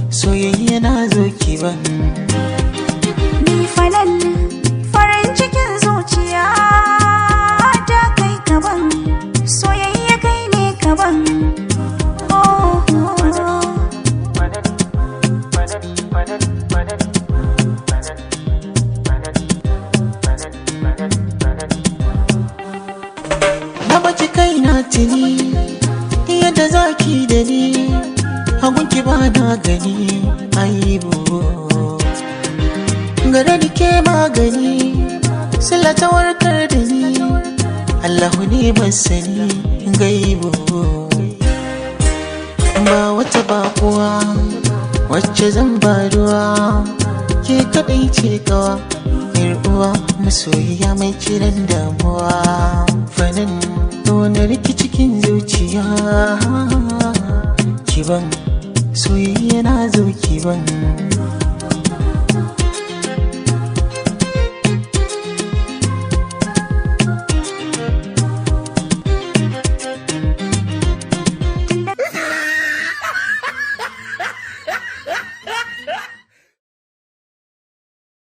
Soyayya na zo ki ban. Ni falal farin cikin zuciya ta kai kaban, soyayya kai ne kaban. Oh, oh, oh. Na baki kai na tuni yadda zaki da ni, hagunki ba na gani aibu. Gare ni ke magani, sila ta warkar da ni, Allahu ne masani gaibu. Ba wata bakuwa wacce zan ba ruwa, ke kadai ce kawa, yar uwa masoyiya mai kiran damuwa.